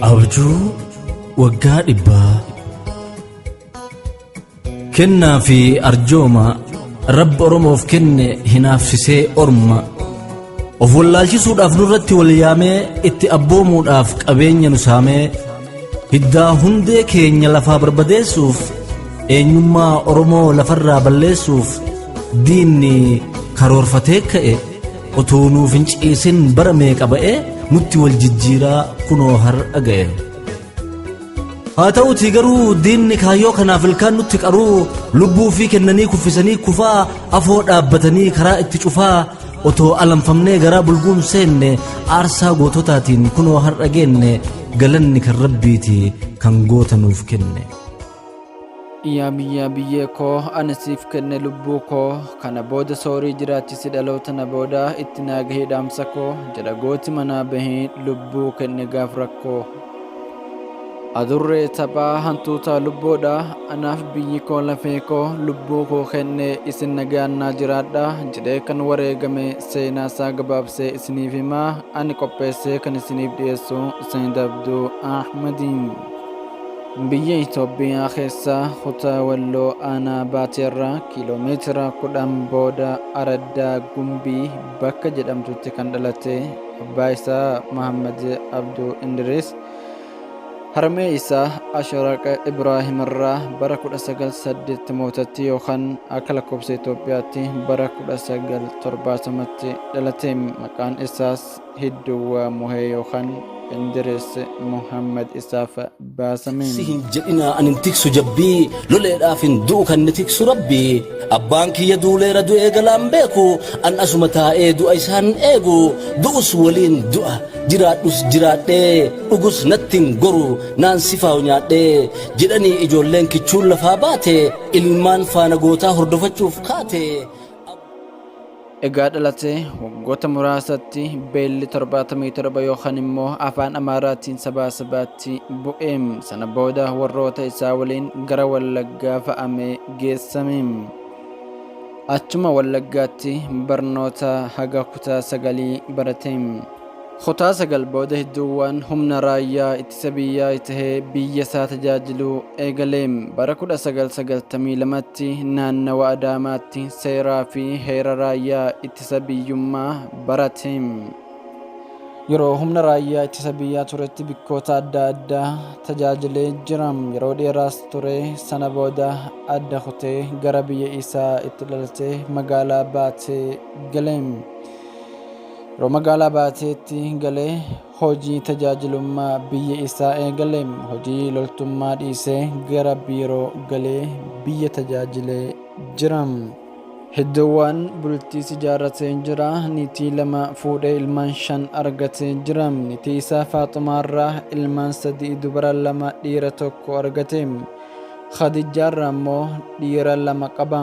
Abjuu waggaa dhibbaa. Kennaa fi arjooma Rabbi Oromoof kenne hinaafsisee orma. Of wallaalchisuudhaaf nurratti wal yaamee itti abboomuudhaaf qabeenya nu saamee hiddaa hundee keenya lafaa barbadeessuuf eenyummaa Oromoo lafarraa balleessuuf diinni karoorfatee ka'e otoo nuuf hin ciisin bara meeqa ba'ee nutti wal jijjiiraa kunoo har'a ga'e. Haa ta'uutii garuu diinni kaayyoo kanaaf ilkaan nutti qaruu lubbuu fi kennanii kuffisanii kufaa afoo dhaabbatanii karaa itti cufaa otoo alanfamnee garaa bulguun seenne aarsaa goototaatiin kunoo har'a geenne galanni kan rabbiiti kan goota nuuf kenne. Yaa biyyaa biyyee koo ani siif kenne lubbuu koo kana booda soorii jiraachisi dhaloota na booda itti naa gahi dhaamsa koo jedha gooti manaa bahee lubbuu kenne gaaf rakkoo. Adurree taphaa hantuutaa lubbuudha anaaf biyyi koo lafee koo lubbuu koo kenne isin nagaan naa jiraadha jedhee kan wareegame seenaa isaa gabaabsee isiniif himaa ani qopheessee kan isiniif dhiyeessu Sayyid Abduu Ahmadiin. Biyya Itoophiyaa keessa kutaa Walloo aanaa Baateerraa kiiloomeetira 10 booda araddaa Gumbii bakka jedhamtutti kan dhalate abbaa isaa Mahammad Abduu Indiriis harmee isaa Asharaqa Ibraahim irraa bara 1980mootatti yookaan akka lakkoofsa Itoophiyaatti bara 1970tti dhalate. Maqaan isaas Hidduwwaa Muhee yookaan Indiris Muhammad isaaf baasame. Si hin jedhinaa ani hin tiksu jabbii loleedhaaf hin du'u kan ni tiksu rabbii abbaan kiyya duuleera du'ee galaan beeku an asuma taa'ee du'a isaan eegu du'us waliin du'a jiraadhus jiraadhee dhugus natti hin goru naan sifaa'u nyaadhee jedhanii ijoolleen kichuun lafaa baate ilmaan faana gootaa hordofachuuf kaate. Egaa dhalatee waggoota muraasatti beelli 77 yookaan immoo afaan Amaaraatiin sabaa sabaatti bu'e. Sana booda warroota isaa waliin gara Wallaggaa fa'amee geessame. Achuma Wallaggaatti barnoota haga kutaa sagalii barate. Kutaa 9 booda Hidduuwwaan humna raayyaa ittisa biyyaa tahee biyya isaa tajaajiluu eegale. Bara 1992tti naannawa Adaamaatti seeraa fi heera raayyaa ittisa biyyummaa barate. Yeroo humna raayyaa ittisa biyyaa turetti bikkoota adda addaa tajaajilee jira. Yeroo dheeraas ture. Sana booda adda kutee gara biyya isaa itti dhalate magaalaa Baatee gale. Yeroo magaalaa Baateetti galee hojii tajaajilummaa biyya isaa eegale. Hojii loltummaa dhiisee gara biiroo galee biyya tajaajilee jira. Hidduuwwan bultiis ijaarratee jira. Niitii lama fuudhee ilmaan 5 argatee jira. Niitii isaa Faaxumaarraa ilmaan 3 dubara 2 dhiira 1 argate. Khadijjaarraa immoo dhiira 2 qaba.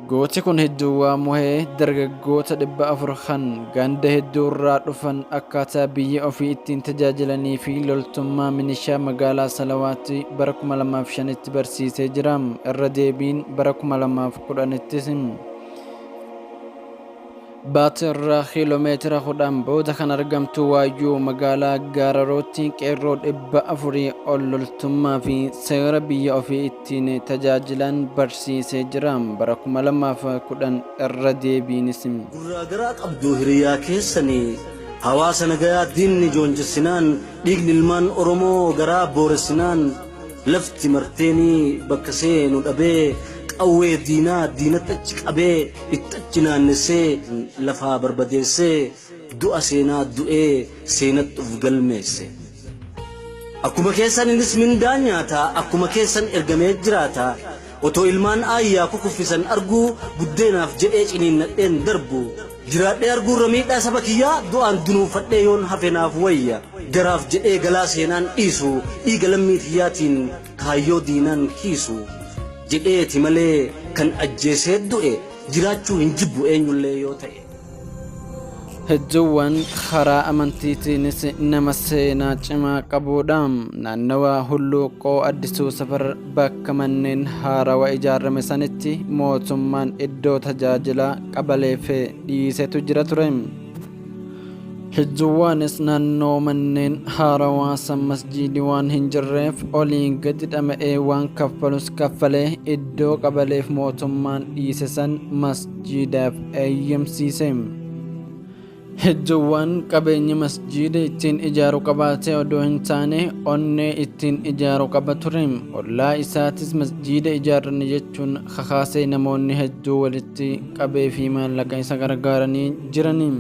Gooti kun Hidduuwwaa Muhee dargaggoota 400 kan ganda hedduurraa dhufan akkaataa biyya ofii ittiin tajaajilanii fi loltummaa minishaa magaalaa Salawaatti bara 2005tti barsiisee jira. Irra deebiin bara 2010ttis. Baateerraa kiiloomeetira 10 booda kan argamtu Waayyuu magaalaa Gaararootti qeerroo 400 ol loltummaa fi seera biyya ofii ittiin tajaajilan barsiisee jira. Bara 2010 irra deebiinis. Gurraa garaa qabdu hiriyaa keessanii hawaasa nagayaa diinni joonjessinaan dhiigni ilmaan Oromoo garaa booressinaan lafti marteenii bakka seenu dhabee qawwee diinaa diinatti achi qabee itti achi naannessee lafaa barbadeessee du'a seenaa du'ee seenatti uf galmeesse. Akkuma keessan innis mindaa nyaata akkuma keessan ergamee jiraata otoo ilmaan aayyaa kukuffisan arguu buddeenaaf jedhee ciniinnadheen darbu jiraadhee arguurra miidhaa saba kiyyaa du'aan dunuunfadhee yoon hafe naaf wayya garaaf jedhee galaa seenaan dhiisu dhiiga lammii tiyyaatiin kaayyoo diinaan kiisu jedheeti malee kan ajjeesee du'e jiraachuu hin jibbu eenyullee yoo ta'e. Hedduuwwan karaa amantiitiinis nama seenaa cimaa qabuudha. Naannawa Hulluuqqoo Addisuu Safar bakka manneen haarawa ijaarame sanitti mootummaan iddoo tajaajilaa qabaleef dhiisetu jira ture. Hijjuwwaanis naannoo manneen haarawaa san masjiidi waan hin jirreef olii gadi dhama'ee waan kaffalus kaffalee iddoo qabaleef mootummaan dhiise san masjiidaaf eeyyamsiise. Hijjuwwaan qabeenya masjiida ittiin ijaaru qabaatee odoo hin taane onnee ittiin ijaaru qaba ture. Ollaa isaatis masjiida ijaarranne jechuun kakaasee namoonni hedduu walitti qabee fi maallaqa isa gargaaranii jirani.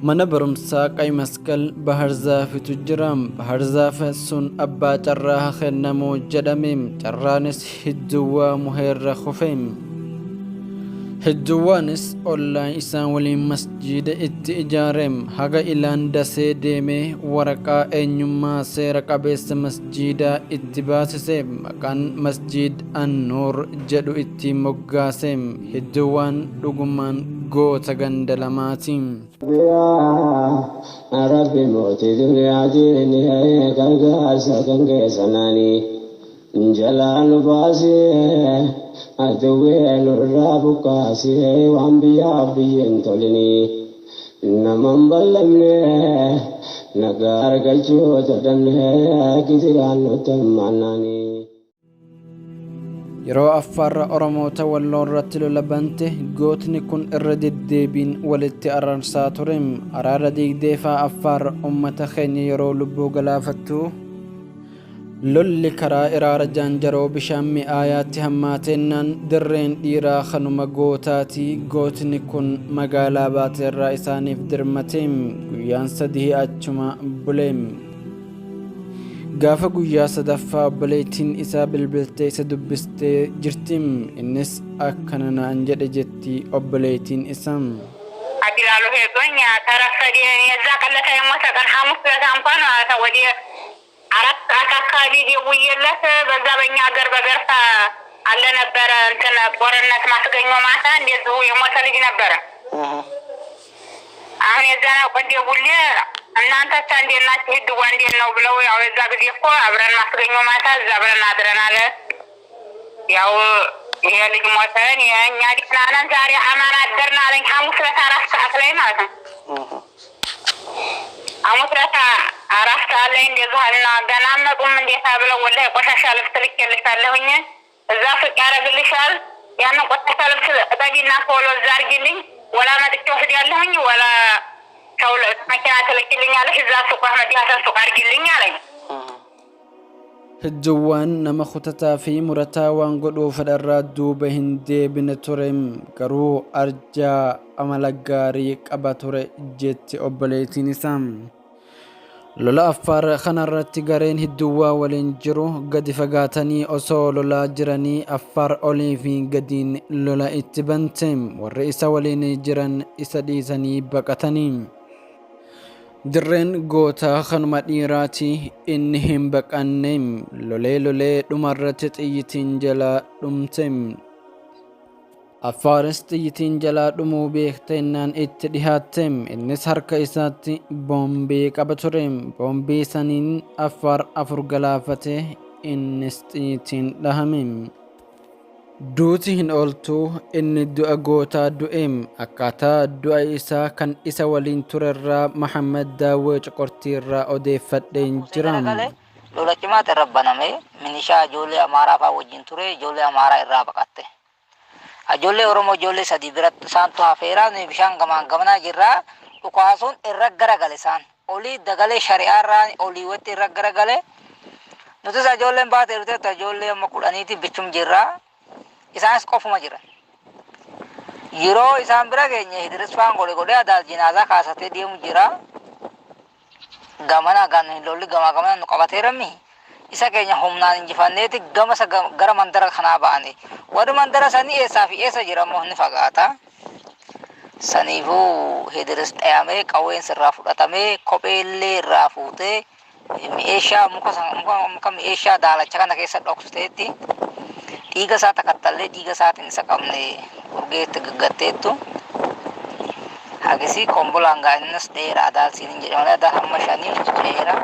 Mana barumsaa Qay Masqal Bahar Zaafitu jira. Bahar Zaafa sun abbaa carraa haa kennamu jedhame. Carraanis Hijjuwwaa Muheerra kufe. Hijjuwwaanis ollaa isaa waliin masjiida itti ijaare. Haga ilaan Dasee deemee waraqaa eenyummaa seera qabeessa masjiidaa itti baasise. Maqaan Masjiid Annuur jedhu itti moggaase. Hijjuwwaan dhugumaan goota ganda lamaati. Yaa Rabbi mootii duniyaatiin gargaarsa kan keessanaanii jalaa nu baasee aduwwee nurraa buqqaasee waan biyyaaf biyyeen tolinii naman ballamne nagaa argachuu dadhabne gidiraan nutti hammaannaanii. Yeroo Affaarra Oromoota Walloo irratti lola bante gootni kun irra deddeebiin walitti araarsaa ture. Araara diigdeefaa Affaar ummata keenya yeroo lubbuu galaafattu lolli karaa Iraara Jaanjaroo bishaan mi'aayaatti hammaateennaan dirreen dhiiraa kanuma gootaati gootni kun magaalaa Baateerraa isaaniif dirmate. Guyyaan sadihi achuma bule. Gaafa guyyaa sadaffaa obboleettiin isaa bilbiltee isa dubbistee jirti. Innis akkana naan jedhe jetti obboleettiin isaa. አዲላሎ ሄዶኝ ተረፈደ። የዛ ቀለታ የሞተ ቀን ሐሙስ ዕለት እንኳን ወደ 4 ሰዓት አካባቢ ደውዬለት በዛ በእኛ ሀገር በገርሳ አለ ነበረ እንትን ጦርነት ማስገኘው ማታ እንደዚሁ የሞተ ልጅ ነበረ። አሁን የዛን ቀን ደውዬ እናንተስ እንዴት ናችሁ? ሂድዋ እንዴት ነው ብለው ያው የዛ ጊዜ እኮ አብረን ማስገኘው ማታ እዛ አብረን አድረናል። ያው ይሄ ልጅ ሞተን የእኛ ደህና ነን ዛሬ አማን አደርን አለኝ። ሐሙስ ዕለት 4 ሰዓት ላይ ማለት ነው። ሐሙስ ዕለት 4 ሰዓት ላይ እንደዚሁ አልና ገና አመጡም እንዴታ ብለው ወላሂ ቆሻሻ ልብስ ልኬልሻለሁኝ እዛ ሱቅ ያደርግልሻል። ያንን ቆሻሻ ልብስ እጠቢና ቶሎ እዛ አድርጊልኝ፣ ወላ መጥቼ ወስዳለሁኝ ወላ ሰው መኪና ትልኪልኛለሽ እዛ ሱቅ አህመድ ሀሰን ሱቅ አድርጊልኝ አለኝ። Hijjuwwaan nama kutataa fi murataa waan godhuu fedharraa duuba hin deebine ture. Garuu arjaa amala gaarii qaba ture jetti obboleettiin isaa. Lola Affaar kanarratti gareen Hidduwwaa waliin jiru gadi fagaatanii osoo lolaa jiranii Affaar olii fi gadiin lola itti bante. Warri isa waliin jiran isa dhiisanii baqatanii. Dirreen gootaa kanuma dhiiraati inni hin baqanne. Lolee lolee dhumarratti xiyyitiin jalaa dhumte. Affaaris xiyyitiin jalaa dhumuu beekteennaan itti dhihaatte. Innis harka isaatti boombii qaba ture. Boombii saniin Affaar afur galaafate innis xiyyitiin dhahame. Duuti hin ooltuu inni du'a gootaa du'e. Akkaataa du'a isaa kan isa waliin turerraa Mahammad Daawwee Coqortiirraa odeeffadheen jira. Lola cimaatu irra baname minishaa ijoollee Amaaraa fa'aa wajjin ture ijoollee Amaaraa irraa baqatte. Ijoollee Oromoo ijoollee sadii biratti isaantu hafeera nuyi bishaan gamaan gamanaa jirraa dhukaasuun irra garagale isaan. Olii dagalee shari'aa irraa olii watti irra garagale. Nutis ijoolleen baate dhufteettu ijoollee amma 10ti bichum jirraa. Isaanis qofuma jiran. Yeroo isaan bira geenye Idris faan godhe godhee adaal jinaazaa kaasatee deemu jira. Gamana gan lolli gamaa gamana nu qabateerami. Isa keenya humnaan injifanneeti gama isa gara mandara kanaa ba'ane. Warri mandara sanii eessaa fi eessa jira immoo ni fagaata. Saniifuu Idris dhayamee qawween sirraa fudhatamee kophee illee irraa fuutee mi'eeshaa muka muka mi'eeshaa daalacha kana keessa dhoksiteetti dhiiga isaa takattallee dhiiga isaatiin isa qabne urgeetti gaggatteettu. Hagisii kombolaan gaa innis dheeraa adaalsiin hin jedhe malee adaal hamma shanii dheeraa.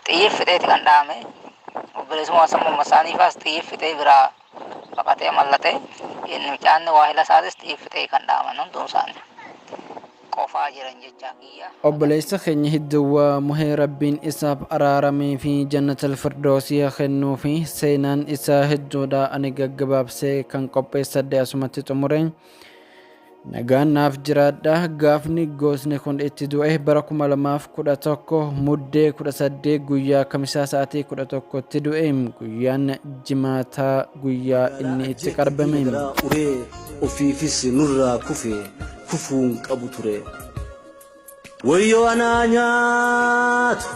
Xiyyiif fixeeti kan dhaame. Obboleessuma sammuu isaanii faas xiyyiif fixee biraa baqatee mallate. Inni mucaan waahila isaatis xiyyiif fixee kan dhaaman hunduu isaanii. Qofaa jiran jechaa kiyya. Obboleessa keenya Hidduwwaa Muhee Rabbiin isaaf araaramee fi Jannatal Firdoosii haa kennuu fi seenaan isaa hedduudha ani gaggabaabsee kan qopheessadhe asumatti xumure. Nagaan naaf jiraadha. Gaafni goosni kun itti du'e bara 2011 Muddee 18 guyyaa Kamisaa sa'aatii 11tti du'e. Guyyaan Jimaataa guyyaa inni itti qarbame. Garaa uree ofiifis nurraa kufe kufuun qabu ture. Wayyoo anaa nyaatu!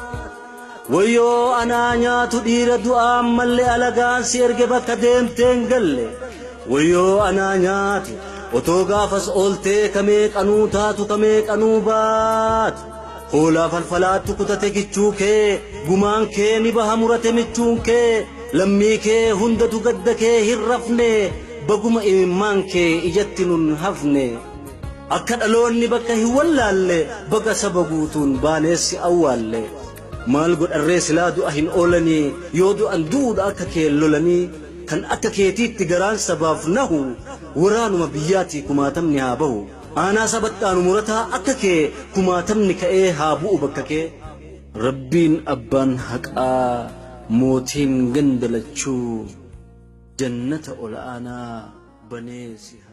Wayyoo anaa nyaatu dhiira du'aan malle alagaan si erge bakka deemtee hin galle. Wayyoo anaa nyaatu! Otoo gaafas ooltee ka meeqanuu taatu ka meeqanuu baatu. Hoolaa falfalaattu kutate kichuu kee gumaan kee ni baha murate michuun kee lammii kee hundatu gadda kee hin rafne baguma imimmaan kee ijatti nun hafne. Akka dhaloonni bakka hin wallaalle baga saba guutuun baanee si awwaalle. Maal godharree silaa du'a hin oolanii yoo du'an du'uudha akka kee lolanii kan akka keetiitti garaan sabaaf nahu waraanuma biyyaatii kumaatamni haa bahu. Aanaa sabaxxaanu murataa akka kee kumaatamni ka'ee haa bu'u bakka kee. Rabbiin abbaan haqaa mootiin ganda lachuu jannata ol'aanaa banee si haa.